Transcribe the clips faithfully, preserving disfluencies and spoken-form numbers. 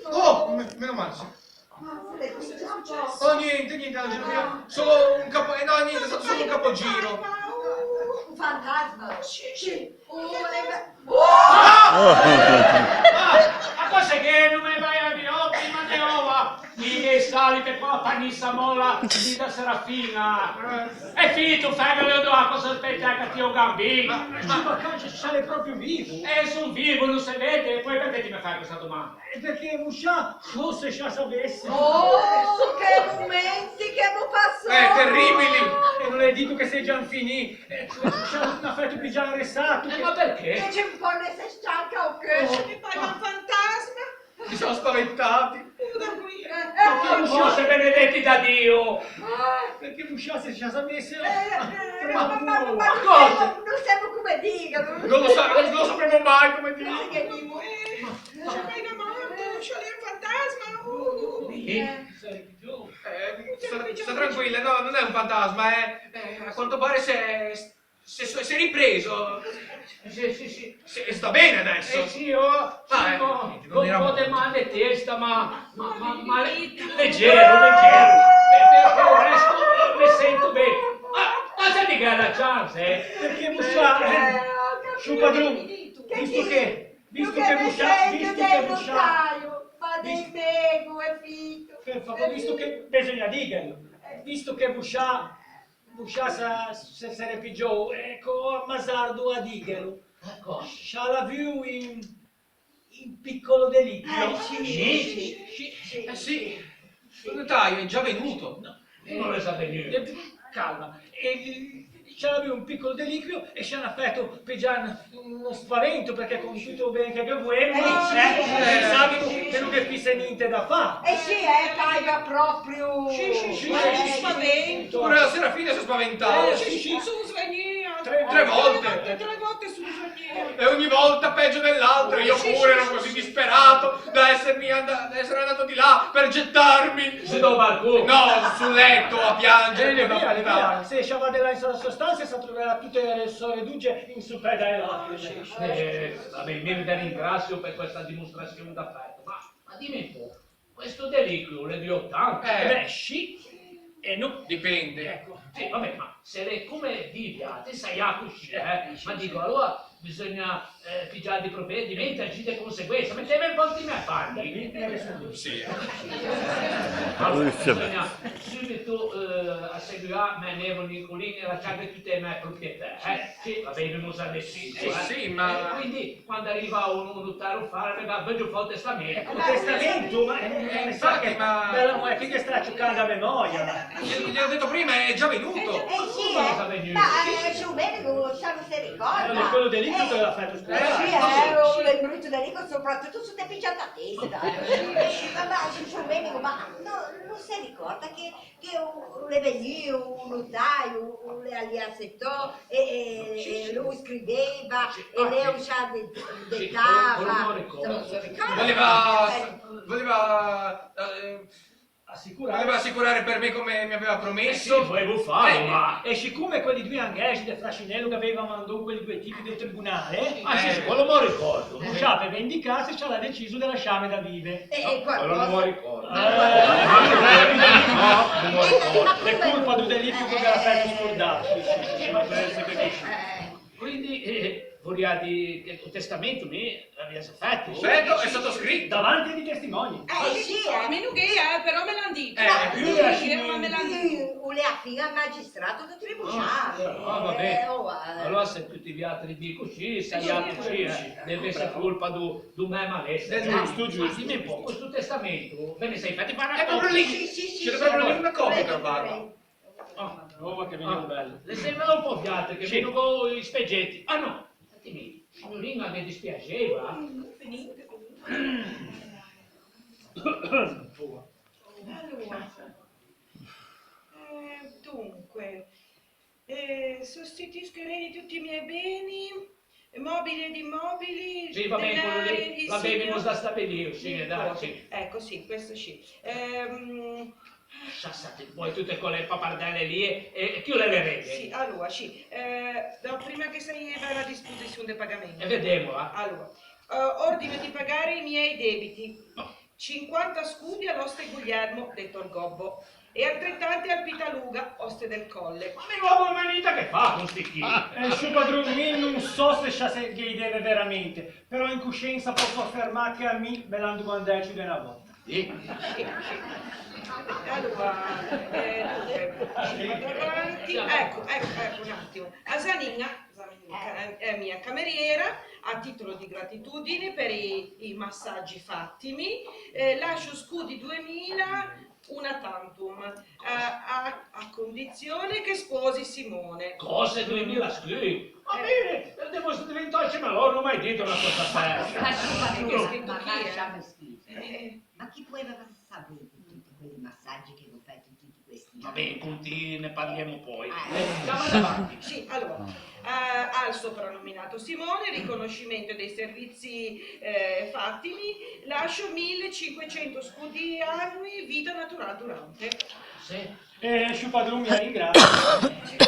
Oh, me-, meno male, sì. Oh, niente, niente, Angelo, mia. Solo un capo-, eh, no, niente, è stato solo un capogiro. Un fantasma? Sì, sì. Ah! Ah! Ma cos'è che no me vai a dî, oh, primma de ora? Mi me salite qua, panissa mola, dita Serafina. E fito, fæghe do acqua, sospete anche a ti o Gambin. Ma, ma, ma, ma, l'é proprio vivo? Eh, son vivo, no se vede, e po perché ti me fæ questa domanda? Eh, perché voscià, oh, se scià savesse. Oh, che momenti che emo passà! Eh, terribili! E no l'é dito che segian finî. Eh, scià, no fæto pigiâ un resato. Eh, ma perché? Che un pò ne se stanca o cheusso. Oh. E po un fantasma? Ti sò spaventati. Puta mia. Forse benedetti da Dio. Perché voscià se scià savesse, eh, ma, ma, ma, ma cosa? No semo come dîghelo. No lo sa-, no lo sapremo mai come dî. Sì, che dimo. Ma, ma, ma, ma, ma, scià l'é un fantasma. Eh, sta, sta tranquilla, no, no l'é un fantasma, eh. Eh, a quanto pare se, se, se, se è ripreso. Sì, sì, sì. Se, sta ben adesso. Eh, sì, oh, ah, sì, eh, no, niente, no, no, un pò de mal de testa, ma, ma, ma, ma leggero, leggero. Per, per, per il resto, eh, me sento ben. Ah, ma se ti gh'æ la chance, eh. Perché voscià, eh, scior padron, visto che, visto che voscià, visto che voscià, visto, per favore, visto che bisogna dîghelo, visto che voscià, voscià sa-, se, se ripigiou, eco, m'azardo a dîghelo. Eco. Scià l'à vuo un, un piccolo deliquio. Eh, sì, sì, sì, sì. Eh, sì. Un notaio è già venuto. No, no l'é za vegnuo. Eh, calma. E, scià l'à vuo un piccolo deliquio e scià l'à fæto pigiâ un, uno spavento, perché con tutto il bene che ghe voemo, eh, sì, eh, eh, savemo che no ghe fisse gnente da fâ. Eh sì, eh, paiva proprio. Sì, sì, sì, eh, sì, sì, spavento. Pure la Serafina s'è spaventata. Eh, sì, sì. Son svegnua. Tre, tre volte. Tre volte, tre volte son svegnua. E ogni volta peggio dell'altra. Io pure ero così disperato da essermi and-, da essere andato di là per gettarmi. Su dal balcon? No, sul letto a piangere. Eh, via, via. Se scià va de là in sta sô stansa, se troverà tute e sô reduce in sopra da e lacrime. Eh, va ben, mi ve ringrasio per questa dimostrazione d'affetto, ma, ma dime un po', questo deliquio l'é duo tanto? Eh. Eh beh, sì e no. Dipende. Eco. Sì, va ben, ma se l'é come dî viatri, saià coscì, eh. Eh, sì, ma sì, digo, sì. Alora bisogna, eh, pigiâ di provvedimenti, agî de conseguensa. Meteme un pò inte i mæ panni. Sì. Alora, bisogna subito, eh, asseguâ mæ nevo Nicolin e lassâghe tute e mæ proprietæ, eh. Sì. Va ben, no sa deciso, eh. Sì, ma... E quindi, quando a riva o, o notaro, fâ, me va, veggio fâ o testamento. Eh, o testamento? Ma, eh, eh, infatti, ma bella moia, chi ghe sta ciucando a memoria? Gli, gli ho detto prima, è già venuto. Eh, sì, eh. Cosa è venuto? Ma, eh, scior Domenico, sa no se ricorda? Eh, quello delitto che l'ha fatto scusare. Eh, sì, eh, o l'é bruto delitto, soprattutto se o t'é pigiâ a testa. Eh, ma, ma, scior Domenico, ma no, no se ricorda che che o, o l'é vegnuo, o notaio, o l'é, o l'é assetò, e, e, e o scriveva, e lê o scià de, de tava. Sì, o, o no me ricordo. Voleva, eh, voleva, eh, voleva assicurare per me come mi aveva promesso. Eh sì, volevo farlo, eh, ma... E sicome quelli due anghexi de Frascinello che aveva mandou quelli due tipi del tribunale, ah, sì, sì, quello me lo ricordo. O scià, pe vendicâse, o scià l'à deciso de lasciâme da vive. E, e qualcosa... No, no me ricordo. Eh, no, no me ricordo. L'é colpa do delitto che o gh'à fæto scordâ. Sì, sì, sì, sì, ma penso che... Eh. Quindi, eh, vorìa dî che o testamento mi l'avìa za fæto. Certo, è sottoscritto. Davanti ai testimoni. Eh, sì, eh. Mi no gh'ea, eh, però me l'han dito. Eh, sì, eh, ma me l'han dito. O l'ea fin magistrato do tribunale. Ah, va ben. Eh, oh, eh. Alora se tuti viatri dî coscì, saià coscì, eh. Deve essere colpa do, do mæ malessere. Giusto, giusto. Ma dime un po', questo testamento ve ne sei fatti fare una copia? È proprio lì. Sì, sì, sì, sì, proprio lì una copia che parla. Ah, roba che vegniva bella. Lassemmelo un po' viatri, che mi no go i spegeti. Ah, no, sentimi, signorina, ghe dispiaxeiva? Alora, eh, dunque, eh, sostituisco i reni di tutti i miei beni, mobili ed immobili, sì, va ben, quello lì, denari, va ben, sì, vemo za stabilio, sì, dai, sì. Ecco, sì, questo sì. Ehm, Scià, scià, ti poi tute quelle papardelle lì e, e chi o l'é l'erede? Sì, alora, sì. Eh, no, prima che saieva la disposizione del pagamento. E vedemo, eh. Alora, Eh, ordino di pagare i miei debiti. Cinquanta scudi all'oste Guglielmo, detto il Gobbo, e altrettanti al Pitaluga, oste del Colle. Ma mi v'ò venite che fa con sti chi? Eh, scior padron, mi no sò se scià se ghe i deve veramente, però in cosciensa pòsso affermâ che a mi me l'an domandæ ciù de na vòta. Sì. Sì, sì. Allora, eh, dunque, vado avanti. Ecco, ecco, ecco, un attimo. A Zanina, Zanina, eh, mia cameriera, a titolo di gratitudine per i, i massaggi fatimi, eh, lascio scudi duemila una tantum, eh, a, a condizione che sposi Simone. Cose, duemila scudi? Ma eh, mi, eh, devo diventâ cimelon, no m'ai dito na cösa seria. Ma scusa, ma, ma lasciame scrivere. Eh. Ma chi poeva savê de tutti quelli massaggi che gh'ò fæto in tutti questi anni? Va ben, coscì ne parliemo poi. Eh. Eh, andiamo avanti. Sì, allora, eh, al soprannominato Simone, riconoscimento dei servizi, eh, fatimi, lascio millecinquecento scudi annui, vita natural durante. Sì. Eh, scior padron, mi ringrasie.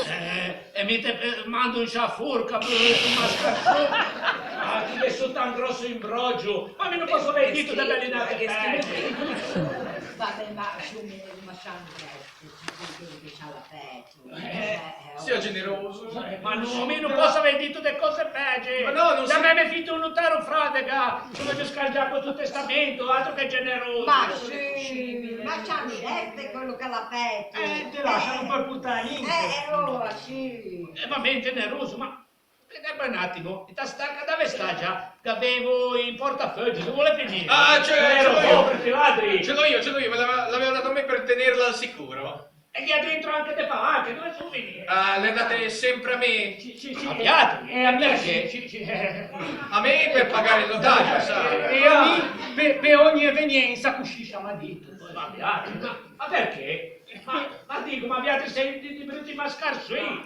Eh, e mi te, eh, mando in sciâ forca, bruto mascarson. Ah, ti ghe sotto un grosso imbrogio. Ma mi no pòsso vê dito de belinate pegi. Va ben, ma sciumemo, ma scià, eh, che, che, che scià la pegi. Eh, sia generoso. Eh, ma no, mi no pòsso vê dito de cöse pegi. Ma no, no. Ciameme fito un notaro fradega, che veuggio scangiâ questo testamento, altro che generoso. Ma sì, ma scià scette quello che l'à fæto. Eh, te lasciano un po' purtâ niente. Eh, eh, oh, sì. Eh, va ben, generoso, ma Spiegame un attimo, sta staca dove sta già? Che avevo in portafoglio, dove l'è finio? Ah, c'è, ce l'ho io. Poveri ladri! Ce l'ho io, ce l'ho io, me l'aveva, l'aveva dato a me per tenerla al sicuro. E lì dentro anche le palanche, dove sono finite? Ah, le date sempre a me. Sì, sì, sì. Cambiate? Eh, a mia, sì, sì, sì. A me per pagare il notaio, sa? E a mi, pe, pe ogni eveniensa, cusì siamo a dito. Ma, ma, ma perché? Ma, ma dico, ma abbiate sempre di brutti mascarsui?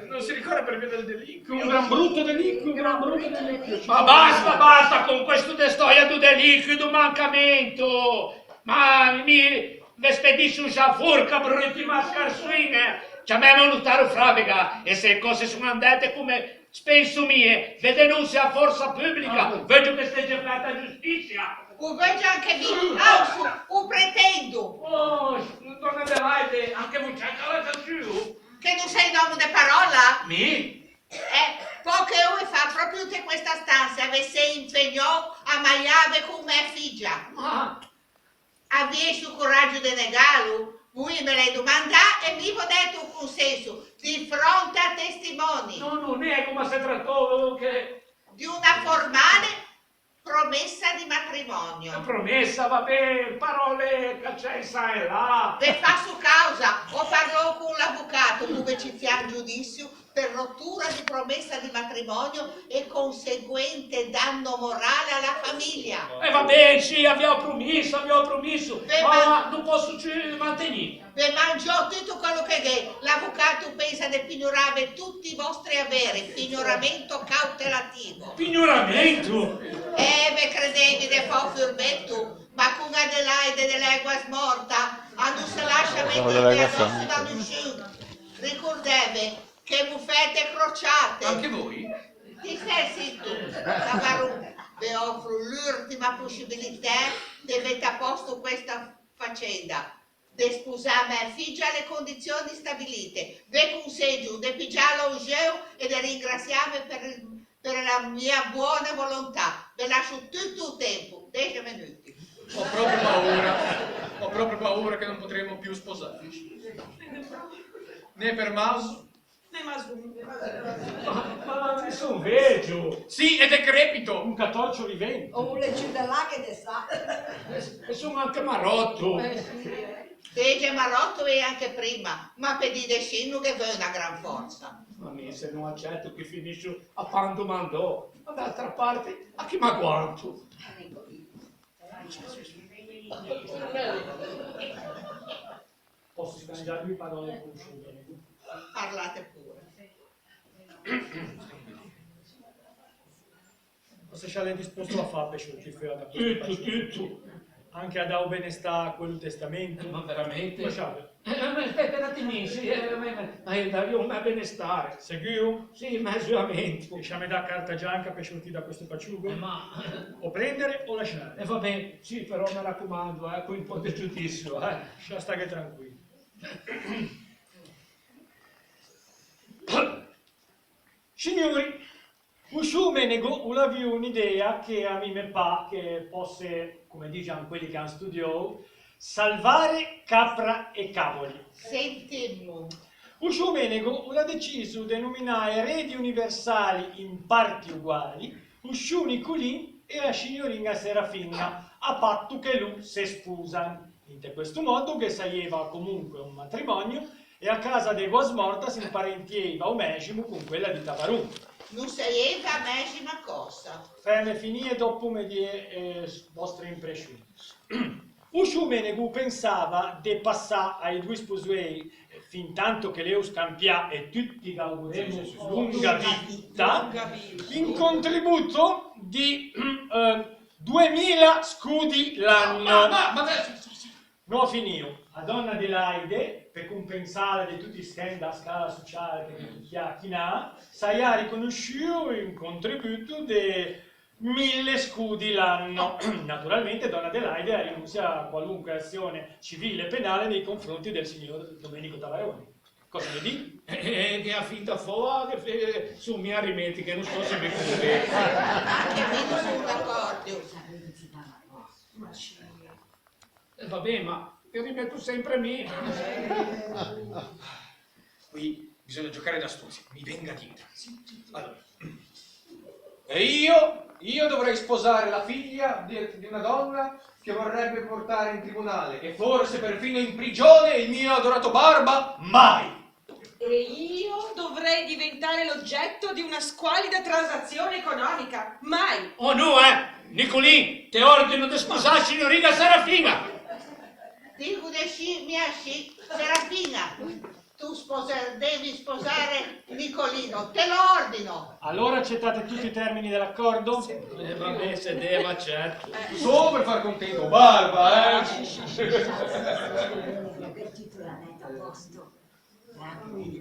Non si ricorda per via del deliquio. Un gran brutto deliquio, un gran brutto deliquio. Ma basta, basta con questo de stoia do deliquio, do mancamento. Ma mi ve spediscio in sciâ forca, brutti mascarsuine. Ciameme un notaro fradega, e se e cöse son andæte come spenso mi, ve denuncio a-a forsa publica, veuggio che e stegge fæta giustitia. O veuggio anche mi, anzi, o pretendo. Oh, donna Adelaide, anche vuê ciancalata sù? Che no sei un omo de parola? Mi? Eh, pöche ore fa, proprio inte questa stansa, ve sei impegnou a maiâve con mæ figgia. Ma Aviesti o coragio de negâlo? Voie me l'ei domandâ e mi v'ò dæto o consenso, di fronte a testimoni. No, no nego, ma se tratava che... Di una formale promessa di matrimonio. Promessa, va ben, parole cacciæ in sà e là. Ve fasso causa, o parlou con l'avocato, come ci fia in giudisio, per rottura di promessa di matrimonio e conseguente danno morale alla famiglia. E va ben, sì, aviò promisso, aviò promisso, ma no pòsso ciù mantegnî. Ve mangio tutto quello che gh'è. L'avocato pensa de pignorâve tutti i vostri averi, pignoramento cautelativo. Pignoramento? Eh, ve credevi de fâ o furbetto, ma con Adelaide de l'egua smorta, a no se lascia mettere addosso da nisciun. Ricordeve, che bufete crociate! Anche voi? Ti stæ zito, Tavarron, ve ofro l'urtima possibilitæ de mette a posto questa facenda, de sposâ mæ figgia a le condizioni stabilite. Ve conseggio de pigiâlo in jeu e de ringraziâve per il, per la mia buona volontà. Ve lasso tutto o tempo, dexe menuti. Ho proprio paura, ho proprio paura che non potremo più sposarci. Né per Maso, Né Mason. Ma, ma mi son vegio. Sì, e decrepito. Un catorcio vivente. O l'é ciù de là che de sà. E, e son anche maròto. Eh, sì, eh. Te eri maròto e anche prima, ma pe dî de scì no ghe veu na gran fòrsa. Ma mi se no aceto che finiscio a pan domandou, ma d'altra parte a chi m'aguanto? Pòsso scangiâ doi paròle con sciô Domenico? Parlate pure. Ma se scià l'é dispòsto a fâ pe sciortî feua da questo... Tutto, tutto. Anche a dâ o benestâ à quello testamento? Eh, ma veramente? Lasciate. Eh, ma aspetta un attimino, sì, eh, ma, ma, ma, eh, dâghe o mæ benestare. Seguo? Sì, ma sicuramente. Lasciame dâ carta gianca per sortî da questo paciugo. Eh, ma... O prendere o lasciare. Eh, va ben, sì, però mi raccomando, eh, con un po' di giudizio, eh. Lasciate stare tranquillo. Signori, o sciô Menego o l'à vio un'idea che a mi me pâ che pòsse, come dixan quelli che àn studiou, salvare capra e cavoli. Sentimmo. O sciô Menego o l'à deciso de nominâ eredi universali in parti uguali o sciô Nicolin e a scignoriña Serafina, a patto che lô se sposan. Inte questo modo ghe saieiva comunque un matrimònio e a casa de voa smorta s'imparentieiva o mæximo con quella di Tavaron. No saieiva a mæxima cösa. Fæme finî e dòpo me dî e vòstre imprescion. O sciô Menego o pensava de passâ a-i doî sposoei, fintanto che l'é o scampià e tutti ghe auguremmo longa vita, un contributo di, eh, duemila scudi l'anno. Ma, ma, ma, ma, No ò finio. A dònna Adelaide, pe compensâla de tutti i schèn da scala sociale che ghe tocchià chinâ, saià riconosciuo un contributo de mille scudi l'anno. Naturalmente, dònna Adelaide a rinunzia a qualunque azione civile e penale nei confronti del signor Domenico Tavaroni. Cösa me dî? Eh, eh, che a fin da fòa che fe-, son mia aritmetiche, no sò se me conven. Anche mi no son d'acordio. Eh, va ben, ma te rimetto sempre mi. Qui bisogna giocare da stronzi, mi venga dietro. Allora. E io, io dovrei sposare la figlia di, di una donna che vorrebbe portare in tribunale e forse perfino in prigione il mio adorato Barba? Mai! E io dovrei diventare l'oggetto di una squalida transazione economica? Mai! Oh no, eh! Nicolin, te ordino de sposâ a signoriña Serafina! Digo de sì, mia sì, Serafina! Tu sposer-, devi sposare Nicolino, te lo ordino! Allora accettate tutti i termini dell'accordo? Eh, va ben, se deve, certo. Solo per far contento Barba, eh? Sì, sì, sì, sì. Mettitela netta a posto. Tranquilla.